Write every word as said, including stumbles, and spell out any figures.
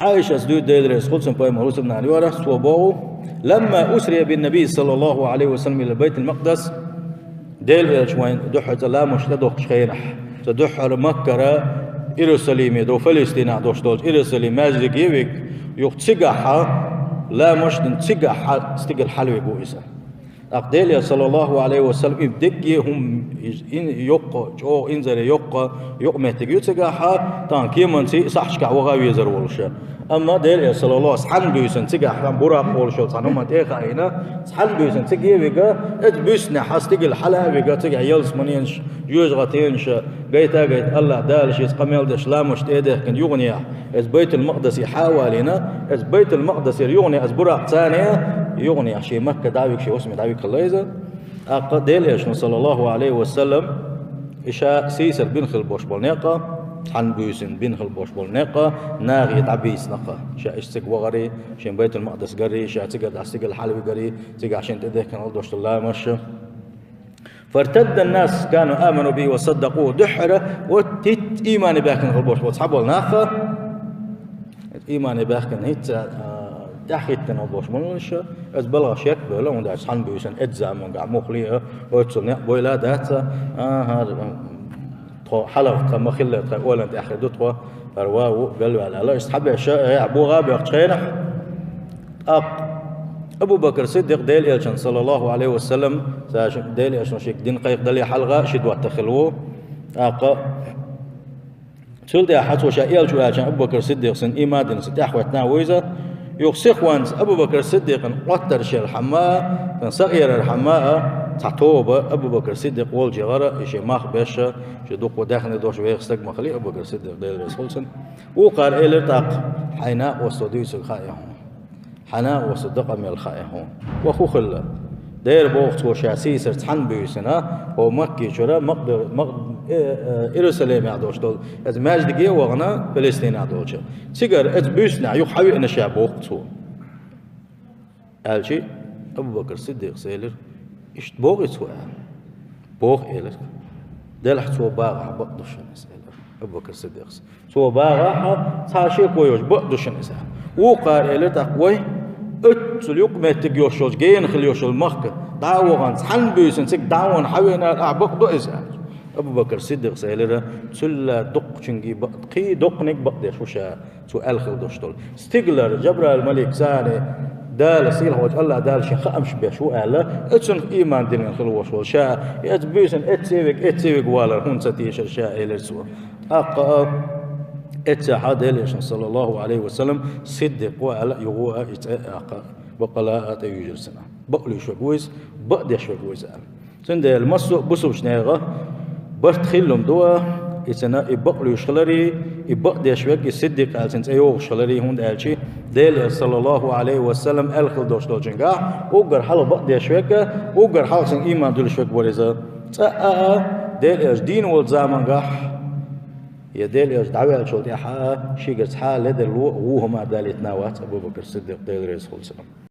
Ӏайшас дуьйцу, Дела реза хуьлда цунна, пайхамар хӀусамнана йора, цо боху: «Ламма усриа бин Наби саллаллаху Ӏалайхи ва саллам ила Байтул Макъдас», Дела элча вайн дуьххьара цӀа ламазаш тӀедохкучу хенахь, цӀа дуьххьара Маккара Иерусалиме до, Фалестинехь долуш долчу Иерусалим маьждиге вига, юха цигахь ламазаш дина, цигахь стигала хьалавига ву иза. ТӀаккха Дела элча, саллаллаху Ӏалайхи ва саллам, и дерриге а хӀума, ин-, йоккха, чӀогӀа инзаре йоккха, юкъаметтиг ю цигахь, тахана кеманций а сахьташкахь ваха а везар волуш. Амма Дела элча, саллаллаху, цхьана буьйсанна цигахь, хан Буракъ олуш йолу цхьана хӀуманна тӀе а хаийна, цхьана буьйсанна цига а вига, оцу буьйсанехь стигала хьала а вига, цигахь ялсаманенаш, жоьжахатенаш, гайта а гайта, АллахӀ Дала шеца къамел деш ламазаш тӀе а дехкина юханехь, оцу Байтул-Макъдисе хьа а валийна, оцу Байтул-Макъдисера юханехь, оцу Буракъ царна юханехь, шен Макка дӀавига, шен хӀусаме дӀавига хилла иза. ТӀаккха Дела элчано, саллаллаху Ӏалайхи ва саллам, и ша сийсара бина хила болуш болу некъ, цхьана буьйсанна бина хила болуш болу некъ, нахе дӀабийцина-кх, ша иштта цига вахарий, шен Байтул-Макъдис гарий, ша цигара дӀа стигала хьалавигарий, цигахь шена тӀедехкина хила долуш долу ламазаш. «Фартадда ннас кану аману бихи ва саддакъуху», дуьххьара, вот хӀитта иймане баьхкина хила болуш болу цхьаболу нах, иймане баьхкина хӀинцца, а, тӀаьхьахӀиттина болуш болуш, оцу балхах шек а бевлла, хӀунда аьлча цхьана буьйсанна, оцу замангахь муххале а, оццул некъ бойла а дац, аха, тхо хьалха тхан ма-хиллара тхан ойланна тӀехь хир ду тхо, хӀара ван ву а, галваьлла аьлла, иштта схьабеш, э, богӀа а боьхучу хенахь, тӀаккха Абу Бакр Сиддикъ Дела элчанна, саллаллаху Ӏалайхи ва саллам, цаьршимма Дела элчано шега дина кхайкхадале хьалха ши доттагӀа хилла ву, тӀаккха Цул тӀаьхьа цо ша элча ву аьлча, Абу Бакр Сиддикъ цунна ийман дина, цунна тӀаьхьахӀоьттина ву иза. Юха сихонца Абу Бакр Сиддикъан Ӏоттарш яр хьама а, цунна сакъерар хьама а, цхьа тоба Абу Бакр Сиддикъ волчу яхара, и шен мах беш а, шен дуккха даьхни долуш веха стаг ма хили Абу Бакр Сиддикъ, Дела реза хуьлда цунна. Вукхара элира тӀаккха: «Хьайн накъосталла дуьйцург хаьа хьуна». Хьан накъосталла дан къамел хаьа хьуна. Ва хӀун хилла? Дера боху цо ша сийсара цхьана буьйсанна, хӀо Макки чуьра, Макъ-, Макъ-, э, э, Иерусалимехь долуш долу, оцу маьждиге а вахана, Палестинехь долчу. Цигара оцу буьйсанехь юха хьан веана ша боху цо. Аьлча, Абу Бакр Сиддикъас элира: «Иштта боху и цо?» аьлла. «Боху», элира. «Делахь цо багӀахь, бакъ ду шуна иза», элира Абу Бакр Сиддикъас. Цо багӀахь, цхьа шеко йолуш бакъ ду шуна иза. Вукхара элира тӀаккха: «Вай, оццул юкъаметтиг йолуш йолчу, гена хила йолуш йолу махка дӀа а вахана, цхьана буьйсанна цига дӀа а вахана хьан веана, ахь бакъ ду иза?» аьлла. Абу Бакр Сиддикъас элира: «Цул доккхачуьнга бакъ, кхин доккханиг бакъдеш ву ша». Цо аьлла хила долуш долу. Стигалара Жабраил-малик санна, Дала, сийлахьчу АллахӀ Дала шен хаамаш беш ву аьлла, оцунах ийман диллина хила волуш волу ша, оцу буьйсанна эццевиг, эццевиг валар хӀунда ца тешара ша, элира цо. ТӀаккха а, эццехь а Делан Элчано, саллаллаху Ӏалайхи ва саллам, Сиддикъ ву аьлла, юха а и цӀе а яьккха, баккъала а тӀеюьйжира цунах. Бакъ луьйш верг ву иза, бакъдеш верг ву иза аьлла. Цундела массо а бусулбачу нехан барт хилла ма ду, и цуьнан и бакъ луьйш хиларе, и бакъдеш верг, и Сиддикъ аьлла цуьнан цӀе йогӀуш хиларе, хӀунда аьлча Делан Элчано, саллаллаху Ӏалайхи ва саллам, аьлла хила долуш долчуьнгахь, уггар хьалха бакъдеш верг, уггар хьалха цуьнга ийман дуьллуш верг вара иза. ЦӀа а, а, Делан Элча дийна волчу замангахь, я Делан Элча дӀаваьллачул тӀаьхьа а, шегара цхьа а ледарло а, вон хӀума а далийтина вац Абу Бакр Сиддикъ, Дела реза хуьлда цунна.